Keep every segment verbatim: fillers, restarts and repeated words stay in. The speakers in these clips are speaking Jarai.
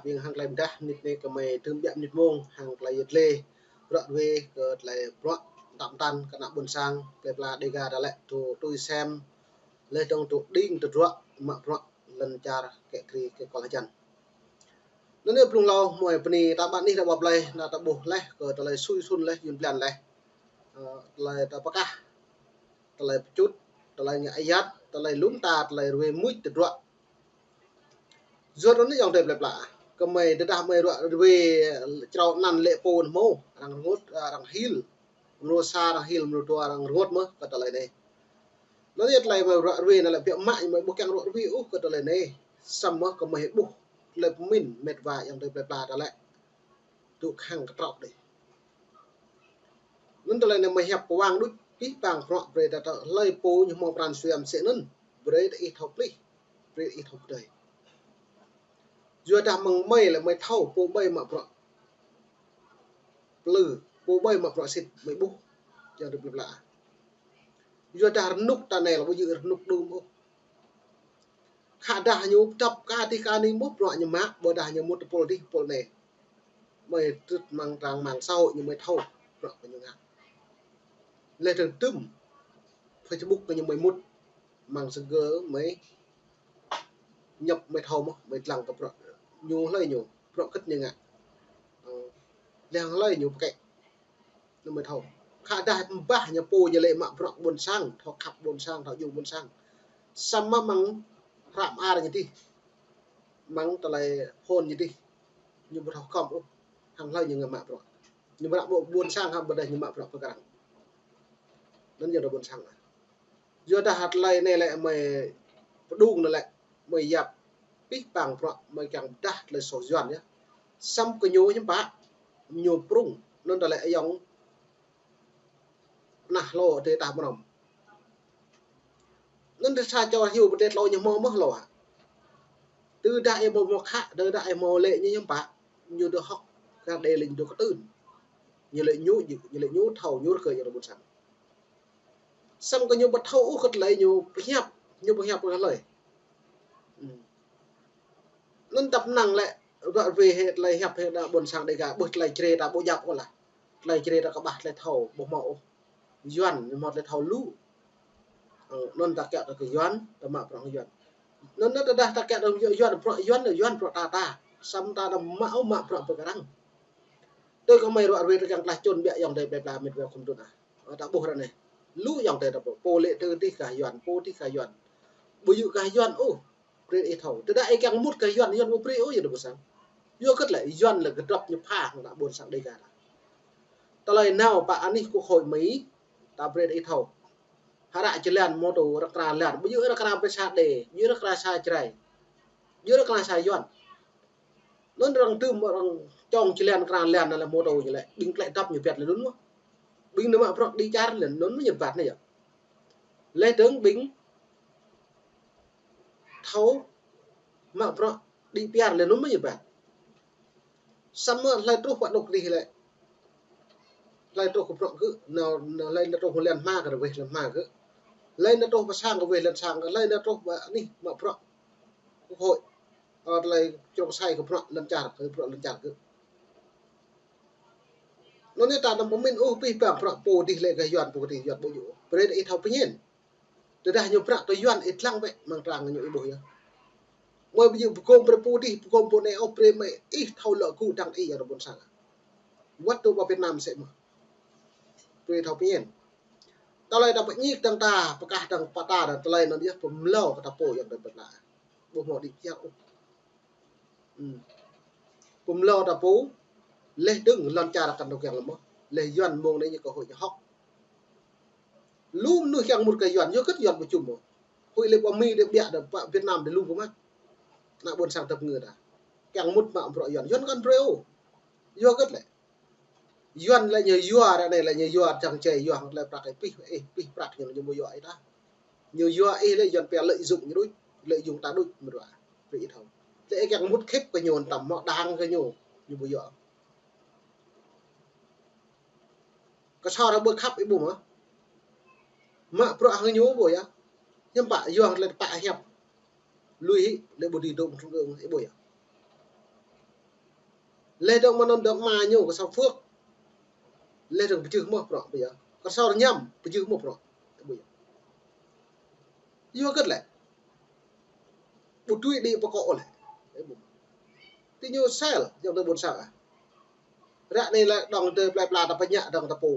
Ƀing hăng tơlơi pơdah mơnit anai kơmơi tơm biă mơnit mông hăng tơlơi yet lê. Ră ruai kơ tơlơi bruă tơm tăn kơ ană ƀôn sang, tơlơi pla Dega ta lĕ tui sem leh dong tui đing tơdruă mă bruă lŏn čar kĕ kri kĕ kol hơjăn. Anŭn yơh blung hlâo mơi bơni ta ƀă anih ta ƀă plơi, ană ta ƀuh leh kơ tơlơi sui sun leh, yun blan leh. Ơ, tơlơi ta pơkah, tơlơi pơčut, tơlơi ngă ayăt, tơlơi lŏm ta, tơlơi ruai mŭt tơdruă. Yua anŭn yơh ayŏng adơi plơi pla. Kơmơi tơdah mơi ruă ruai črâo anăn lĕ pô hmâo, arăng rơngot, arăng hil. Mrô sa arăng hil, mrô dua arăng rơngot mơ̆ kơ tơlơi anai. Anŭn yơh tơlơi mơi ruă ruai anŭn lĕ biă mă mơi ƀu kiăng ruă ruai ôh kơ tơlơi anai. Samơ̆ kơmơi ƀuh tơlơi pơmĭn met wa ayŏng adơi plơi pla ta lĕ tŭ khăng kơtrâo đih. Anŭn tơlơi anai mơi hiăp pơwang đôč pih pang bruă brơi ta tơ hlơi pô ñu hmâo pran jua mơsĕ anŭn. Brơi ta ih thâo plih, brơi ih thâo pơdơi. Yua dah mơ̆ng mơi lĕ mơi thâo pô ƀơi mă bruă plư, pô ƀơi mă bruă sĭt mơi ƀuh, ayŏng adơi plơi pla. Yua dah rơnŭk ta anai lĕ ƀu djơ̆ rơnŭk đưm ôh. Khă dah ñu tơp ka dih ka ning ƀuh bruă ñu mă, ƀôdah ñu mŭt tơpul dih tơpul anai. Mơi trŭt amăng trang mạng xã hội ñu mơi thâo bruă kơ ñu ngă. Leh dơ̆ng tơm Facebook kơ ñu mơi mŭt amăng sơgơ mơi ñăp mơi thâo mơ̆, mơi lăng kơ bruă ñu hlơi ñu, bruă kơ̆t ñu ngă. Ơ, leh hlơi ñu pơkĕ. Anŭn mơi thâo. Khă dah ƀah ñu pô ñu lĕ mă bruă ƀôn sang, thâo khăp ƀôn sang, thâo djru ƀôn sang. Samơ̆ amăng hră mơar ñu dih. Amăng tơlơi phôn ñu dih. Ñu ƀu thâo khŏm ôh. Hăng hlơi ñu ngă mă bruă. Ñu mă bruă ƀôn sang hă ƀôdah ñu mă bruă pơkơrăng. Anŭn yơh ƀôn sang. Yua dah tơlơi anai lĕ mơi pơdŏng anŭn lĕ mơi yap pih pang bruă mơi kiăng pơdah tơlơi soh Yuan yơh. Samơ̆ kơ ñu hiư̆m pă ñu prŭng anŭn tơlơi ayŏng nah hlô tê tah mơnơ̆m. Anŭn tơdah sa čô hyu pơtê tlô ñu hmâo mơ̆ hlô hă. Tơdah ih hmâo mơ̆ khă, tơdah ih hmâo lĕ ñu hiư̆m pă, ñu dŏ hŏk, kơ đe lĕ ñu dŏ kơtưn. Ñu lĕ ñu djơ̆, ñu lĕ ñu thâo, ñu rơkơi ñu ƀôn sang. Samơ̆ kơ ñu ƀu thâo ôh kơ tơlơi ñu pơhiăp, ñu pơhiăp kơ hlơi. Anŭn tăp năng lĕ, ruă ruai hĭ tơlơi hiăp hĭ ană ƀôn sang Dega, ƀuh tơlơi čre ta ƀu djăp ôh lah. Tơlơi čre ta kơƀah tơlơi thâo, ƀu hmâo ôh. Yuan, ñu hmâo tơlơi thâo lu. Ơ, anŭn ta kiăng ta kơ Yuan, ta mă bruă Yuan. Anŭn ta dah ta kiăng ta Yuan, bruă Yuan, Yuan bruă ta ta. Samơ̆ ta dah mă ôh mă bruă pơkơrăng. Tui kơmơi ruă ruai ta kiăng tơlơi čun biă ayŏng adơi plơi pla met wa khŏm tŭ nah. Ơ, ta ƀuh ră anai. Lu ayŏng adơi ta ƀuh. Pô lĕ tơ dih kah Yuan, pô dih kah Yuan. Ƀu djơ̆ kah Yuan ôh. Brơi ih thâo. Tơdah ih kiăng mŭt kơ Yuan, Yuan ƀu brơi ôh, yua dah ƀôn sang. Yua kơ tơlơi Yuan lĕ kơdrŏp ñu pha hăng ană ƀôn sang Dega ta. Tơlơi nao pơ anih kơ hội Mỹ, ta brơi ih thâo. Hră jơlan mô tô rơkra lan, ƀu djơ̆ rơkra pơ sa đe, ƀu djơ̆ rơkra sa Jrai, ƀu djơ̆ rơkra sa Yuan. Anŭn arăng tơm arăng čong jơlan rơkra lan anŭn lĕ mô tô ñu lĕ, ƀing tơlơi dăp ñu pĕt lĕ anŭn mơ̆. Ƀing nao mă bruă đĭ čar lĕ anŭn mơ̆ ñu ƀat anai yơh. Leh dơ̆ng ƀing thâo mă bruă đĭ piar lĕ anŭn mơ̆ ñu ƀat. Samơ̆ hlơi truh pơ anŏ kơdih lĕ. Hlơi truh kơ bruă gơ̆, nao, nao hlơi nao truh kơ lŏn hma kơ ruai lŏn hma gơ̆. Hlơi nao truh pơ sang kơ ruai lŏn sang gơ̆, hlơi nao truh pơ anih mă bruă quốc hội. Ơ, hlơi črông sai kơ bruă lŏn čar, kơ bruă lŏn čar gơ̆. Anŭn anai ta anăm pơmĭn ôh pih pang bruă pô dih lĕ kơ Yuan, pô dih Yuan ƀu djơ̆. Brơi ih thâo pơñen. Tơdah ñu bruă kơ Yuan ih lăng bĕ, amăng trang ñu ih ƀuh yơh. Mơi ƀu djơ̆ pơgŏm brơi pô dih, pơgŏm pô anai ôh, brơi mơi ih thâo lŏ gŭ dăng ih ayŏng adơi ƀôn sang. Wơ̆t tơ ƀơi Việt Nam mơsĕ mơ̆. Brơi thâo pơñen. Tơlơi ta pơñik dăng ta, pơkah dăng pơta, tơlơi anŭn yơh pơmlâo kơ ta pô ayŏng adơi ƀôn lan. Ƀu hmâo đĭ kiăng ôh. Ư. Pơmlâo ta pô, leh dơ̆ng lŏn čar kăn tơkiăng lơ̆m mơ̆. Leh Yuan mơ̆ng anai ñu kơ hơi ñu hŏk. Lu mơnuih kiăng mŭt kơ Yuan, yua kơ Yuan ƀu čum mơ̆. Hơi lĕ pơ Mi dih biă dih, pơ Việt Nam dih lu kơ mă. Ană ƀôn sang tơpơngư ta. Kiăng mŭt mă bruă Yuan, Yuan kăn brơi ôh. Yua kơ lĕ. Yuan lĕ ñu yua ră anai lĕ ñu yua čang čai yua hăng tơlơi prăk ih pih, ih pih prăk ñu ñu ƀu yua ih ta. Ñu yua ih lĕ Yuan pia lợi dụng ñu đôč, lợi dụng ta đôč mơ̆ ruă. Brơi ih thâo. Lĕ ih kiăng mŭt khĕp kơ ñu tăm mă đang kơ ñu, ñu ƀu yua. Kơ sa ră ƀu khăp ih ƀu mơ̆. Mă bruă hăng ñu ƀu yơh. Hiư̆m pă yua lĕ pă hiăp. Lui hĭ lĕ ƀu dưi dŏ trung ương ih ƀu yơh. Leh dong mơnŭn dong ma ñu kơ sang phước. Leh dong pơjưh mơ̆ prŏ ƀu yơh. Kơ sor ñăm pơjưh mơ̆ prŏ. Ƀu yơh. Yua kơ lĕ. Ƀu tui đĭ pơkŏ lĕ. Ti ñu sel, yŏng tơ ƀôn sang ah. Ră anai lĕ dong tơ plei pla ta pơñă dong ta pô.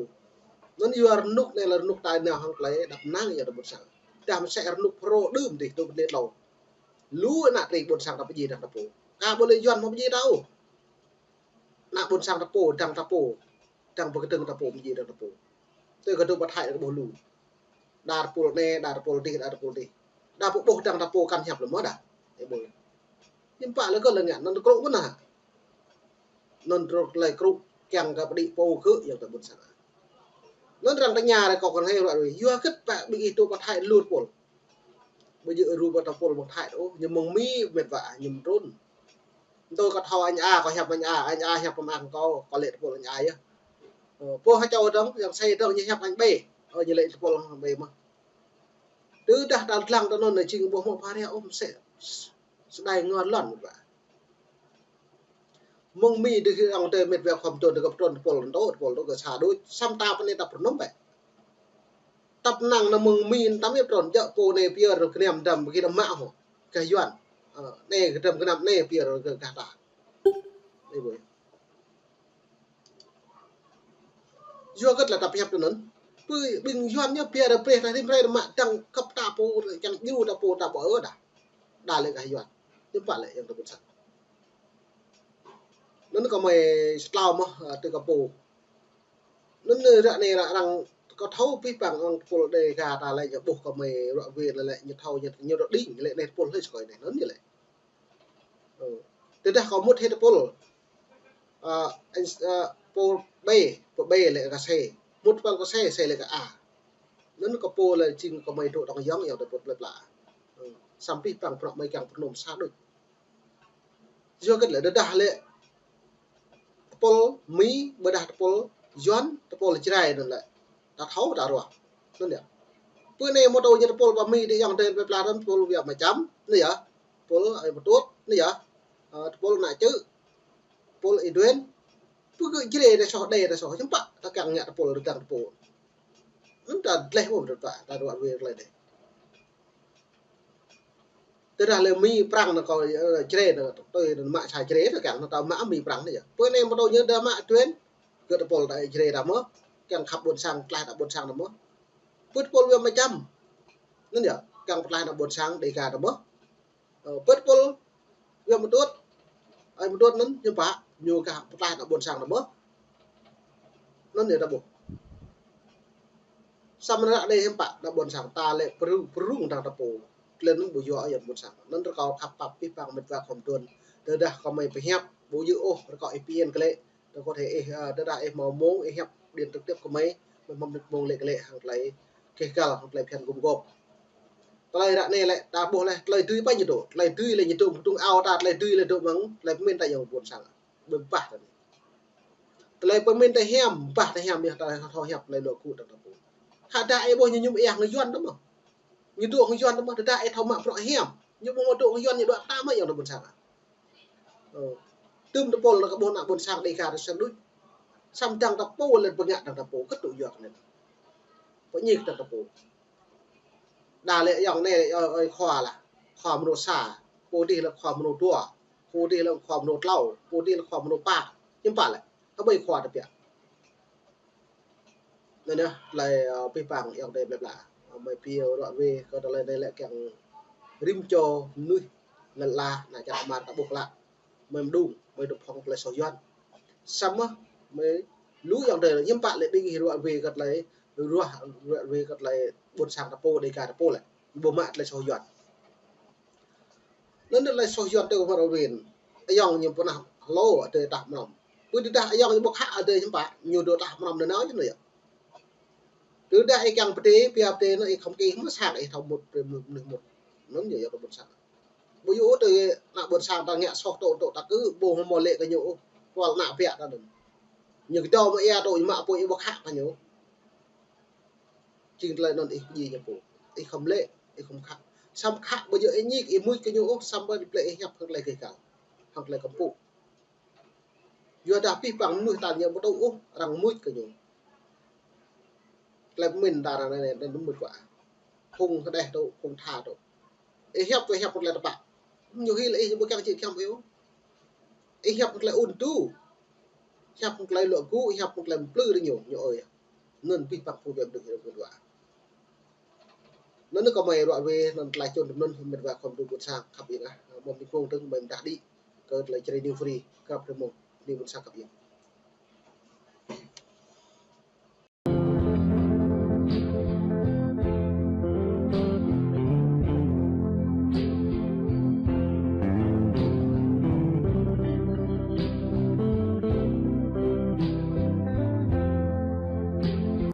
Anŭn yua rơnŭk anai lĕ rơnŭk tai nao hăng plei đăp năng yŏng tơ ƀôn sang. Dah mơsĕ rơnŭk phrô đưm dih tŭ pơnit lô. Lu ană tring ƀôn sang ta pơjing dong ta pô. Ka ƀu lĕ Yuan mơ̆ pơjing ta ôh. Ană ƀôn sang ta pô, dong ta pô. Dong pơkơdơ̆ng ta pô, pơjing dong ta pô. Tui kơ dŏ pơ Thái ta ƀuh lu. Đa tơpul anai, đa tơpul dih, đa tơpul dih. Đa pơƀuh dong ta pô kăn hiăp lĕ mơ̆ đa. Ê ƀuh. Hiư̆m pă lĕ kơ lĕ ngă, anŭn krŭ mơ̆n hă. Anŭn truk lĕ krŭ kiăng kơ pơđĭ pô kơ yŏng tơ ƀôn sang. Anŭn arăng tơña ră kâo kăn hei ră ruai. Yua kơ pă ƀing ih tŭ pơ Thái lu tơpul. Ƀu djơ̆ ru pơ tơpul mơ̆ng Thái ôh, ñu mơ̆ng Mi mĕt wa ñu mơ̆ng trŭn. Tui kơ thâo anh A, kơ hiăp anh A, anh A hiăp pơmang kơ, kơ lĕ tơpul anh A yơh. Ơ, pô ha čô dong, yŏng sai dong ñu hiăp anh B. Ơ, ñu lĕ tơpul anh B mơ̆n. Tơdah ta lăng tơ anŭn anai jing ƀuh mơ̆ pha ria ôh mơsĕ. Sơdai ngor lŏn mơ̆n ƀă. Mơ̆ng Mi dih yŏng tơ mĕt wa khŏm tŭ dih kơ pơtrŭn tơpul tŭ, tơpul tŭ kơ sa đôč. Sam ta pơ anai ta pơnŭm bĕ. Tăp năng anŭn mơ̆ng Mi ta mĕt pơtrŭn jăk pô anai pia rơ kơnăm dăm kơ đam mă hŏ. Kơ Yuan. Ơ, anai kơ dăm kơnăm anai pia rơ kơ gah ta. Anai ƀuh. Yua kơ lĕ ta pơhiăp tơ anŭn. Pơ ƀing Yuan ñu pia rơ preh ta rim rai mă dang kăp ta pô, čang djru ta pô ta ƀu ơ đa. Đa lĕ gah Yuan. Hiư̆m pă lĕ yŏng tơ ƀôn sang. Anŭn kơ mơi sơtlao mơ̆, ơ, tơ kơ pô. Anŭn ră anai ră arăng kơ thâo pih pang arăng tơpul Đêga ta lĕ ñu ƀuh kơ mơi ră wê lĕ ñu thâo ñu, ñu ră đing lĕ anai tơpul hlơi sơkơi anai. Anŭn ñu lĕ. Ơ. Tơdah kơ mŭt hĭ tơpul. Ơ, anh, ơ, pô B, pô B lĕ kơ C. Mŭt păng kơ C, C lĕ kơ A. Anŭn kơ pô lĕ jing kơ mơi dŏ tŏng yŏng yŏng tơ pô plei pla. Ơ. Sam pih pang prŏ mơi kiăng pơnŭm sa đôč. Yua kơ lĕ tơdah lĕ tơpul Mi, ƀôdah tơpul Yuan, tơpul Jrai anŭn lĕ. Ta thâo ta ruah. Anŭn yơh. Pơ anai mơ̆ tŭ ñu tơpul pơ Mi dih yŏng tơ plei pla anŭn tơpul Việt Nam čăm. Anŭn yơh. Tơpul Ơi Mơtŭt, anŭn yơh. Ơ, tơpul ană čư̆. Tơpul Y Duen. Pơ gơ̆ Jrai ta soh, Đê ta soh, hiư̆m pă ta kiăng ngă tơpul rơdang tơpul. Anŭn ta dleh ƀu ta, ta ruah wê tơlơi dih. Tơdah lĕ Mi Prăng anŭn kơ, ơ, Jrai anŭn, tui anŭn mă sa Jrai ta kiăng anŭn ta mă Mi Prăng anŭn yơh. Pơ anai mơ̆ tŭ ñu đa mă Duen, gơ̆ tơpul ta Jrai ta mơ̆, kiăng khăp ƀôn sang, tlaih ta ƀôn sang ta mơ̆. Pơ tơpul Việt Nam čăm. Anŭn yơh, kiăng pơtlaih ta ƀôn sang Đêga ta mơ̆. Ơ, pơ tơpul Việt Nam Mơtŭt, Ơi Mơtŭt anŭn hiư̆m pă, ñu kah pơtlaih ta ƀôn sang ta mơ̆. Anŭn yơh ta ƀuh. Samơ̆ ră anai hiư̆m pă, ta ƀôn sang ta lĕ pơrŭng, pơrŭng dang ta pô. Tơlơi anŭn ƀu yua yŏng ƀôn sang. Anŭn rơkâo khăp pap pih pang mĕt wa khŏm tŭ. Tơdah kơ mơi pơhiăp, ƀu djơ̆ ôh, rơkâo ih pơmĭn kơ lĕ. Tơ kơ thê ih, ơ, tơdah ih hmâo mông, ih hiăp điện trực tiếp kơ mơi, mơi hmâo mông lĕ kơ lĕ hăng tơlơi keh găl, hăng tơlơi phiăn gum gôp. Tơlơi ră anai lĕ, ta ƀuh lĕ, tơlơi dưi ƀañ ñu dŏ. Tơlơi dưi lĕ ñu dŏ mơ̆ng tŭng ao ta, tơlơi dưi lĕ dŏ mơ̆ng, tơlơi pơmĭn ta yŏng ƀôn sang. Ƀơ̆ng bah ta anai. Tơlơi pơmĭn ta hiam, bah ta hiam, yơh ta thâo hiăp tơlơi luă gŭ dang ta pô. Hă dah ih ƀuh ñu mơñum ih hăng Yuan ta mơ̆. Ñu dŏ hăng Yuan ta mơ̆, tơdah ih thâo mă prŏ hiam. Ñu ƀu mă dŏ hăng Yuan ñu dŏ ta mơ̆ yŏng ta ƀôn sang. Ơ. Tơm tơpul anŭn kơ ƀuh ană ƀôn sang Đêga ta sel đôč. Sam dang ta pô lĕ pơngă dang ta pô, kơ tŭ yua kơ anai. Pơñik dang ta pô. Đa lĕ yŏng anai lĕ ơi, ơi khua lah. Khua mơnô sa. Pô dih lĕ khua mơnô dua. Pô dih lĕ khua mơnô tlâo. Pô dih lĕ khua mơnô pă. Hiư̆m pă lĕ. Hơbơi khua ta biă. Anŭn yơh, tơlơi, ơ, pih pang yŏng tơ plei pla. Ơ, mơi pia ruah wê kơ tơlơi anai lĕ kiăng rĭm čô mơnuih lăn ala, ană čar Amar ta ƀuh klă. Mơi mơđung, mơi dŏ phŏng tơlơi soh Yuan. Samơ̆, mơi lu yŏng tơ hiư̆m pă lĕ ƀing ih ruah wê kơ tơlơi, ruah, ruah wê kơ tơlơi ƀôn sang ta pô, Đêga ta pô lĕ. Ƀu mă tơlơi soh Yuan. Anŭn tơlơi soh Yuan tơ kơ mă rơ rin. Ayŏng ñu pơnah hlô adơi tah mơnam. Pơ tơdah ayŏng ñu ƀu khă adơi hiư̆m pă, ñu dŏ tah mơnam nanao yơh anŭn yơh. Tơdah ih kiăng pơdơi, pia pơdơi anŭn ih khŏm kơ ih mơ̆ sang ih thâo mŭt, mơnuih mŭt. Anŭn yơh yơh kơ ƀôn sang. Ƀu yua ôh tơ ană ƀôn sang ta ngă soh tŏ tŏ ta kơ ƀu hmâo lĕ kơ ñu ôh. Kual ană biă ta anŭn. Ñu kơdâo mă ia tŏ ñu mă pô ih ƀu khă kơ ñu. Jing tơlơi anŭn ih pơdjai ñu pô. Ih khŏm lĕ, ih khŏm khă. Sam khă ƀu djơ̆ ih ñik, ih mŭt kơ ñu ôh, samơ̆ plei ih hiăp hăng tơlơi gêh găl. Hăng tơlơi kơmpŭ. Yua dah abih bang mơnuih ta ñu ƀu tŭ ôh, arăng mŭt kơ ñu. Tơlơi pơmĭn ta arăng anai, anai mŭt wa. Phung hơđeh tŭ, phung tha tŭ. Ih hiăp tui hiăp tơlơi tơpă. Ñu hil ih ñu ƀu kiăng čih kiăng ƀu. Ih hiăp tơlơi ŭn tŭ. Hiăp tơlơi luă gŭ, hiăp tơlơi mplư rĭ ñu, ñu ơi. Anŭn abih bang phung biă mơnuih rĭ wa. Anŭn kơ mơi ruă wê, anŭn tơlơi čun tơm anŭn, mĕt wa khom du ƀuôn sang khăp iêng ah. Mơ̆ng ƀing phung tơng mơi mdah đĭ kơ tơlơi Jrai New Free, khăp rĭ mơ̆ng ƀing ƀuôn sang khăp iêng.